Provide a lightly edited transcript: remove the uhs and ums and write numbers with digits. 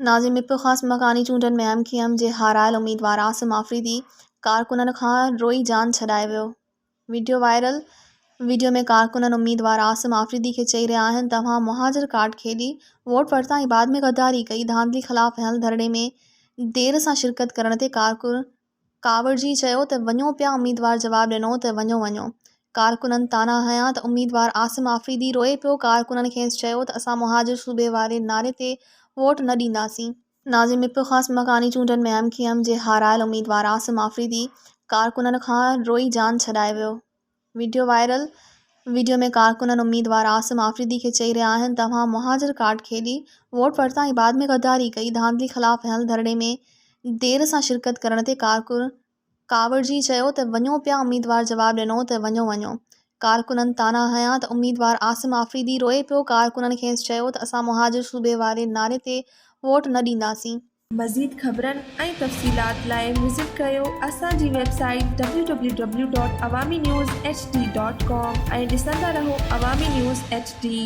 ناظم ميرپورخاص مڪاني چونڊن ۾ ايم ڪيو ايم جي هارايل اميدوار عاصم آفريدي ڪارڪنن کان روئي جان ڇڏائي ويو، وڊيو وائرل، وڊيو ۾ ڪارڪنن اميدوار عاصم آفريدي کي چئي رهيا آهن ته اوهان مهاجر ڪارڊ کيڏي ووٽ ورتا ۽ بعد ۾ غداري ڪئي، ڌانڌلي خلاف هنيل ڌرڻي ۾ دير سان شرڪت ڪرڻ تي ڪارڪن ڪاوڙجي چيو ته وڃو پيا اميدوار جواب ڏنو ته وڃو وڃو. ڪارڪنن طعنا هنيا ته اميدوار عاصم آفريدي روئي پيو ڪارڪنن کيس چيو ته اسان مهاجر صوبي واري نعري تي ووٽ نه ڏينداسين. ناظم ميرپورخاص مڪاني چونڊن ۾ ايم ڪيو ايم جي هارايل اميدوار عاصم آفريدي ڪارڪنن کان روئي جان ڇڏائي ويو. وڊيو وائرل، وڊيو ۾ ڪارڪنن اميدوار عاصم آفريدي کي چئي رهيا آهن ته اوهان مهاجر ڪارڊ کيڏي ووٽ ورتا ۽ بعد ۾ غداري ڪئي، ڌانڌلي خلاف هنيل ڌرڻي ۾ دير سان شرڪت ڪرڻ تي ڪارڪن ڪاوڙجي چيو ته وڃو پيا اميدوار جواب ڏنو ته وڃو وڃو. ڪارڪنن طعنا هنيا ته اميدوار عاصم آفريدي روئي پيو ڪارڪنن کيس چيو ته اسان مهاجر صوبي واري نعري تي ووٽ نه ڏينداسين. مزيد خبرن ۽ تفصيلات لاء وزٽ ڪريو اسان جي website W W W dot Awami news H D dot com ۽ ڏسندا رهو عوامي نيوز ايڇ ڊي.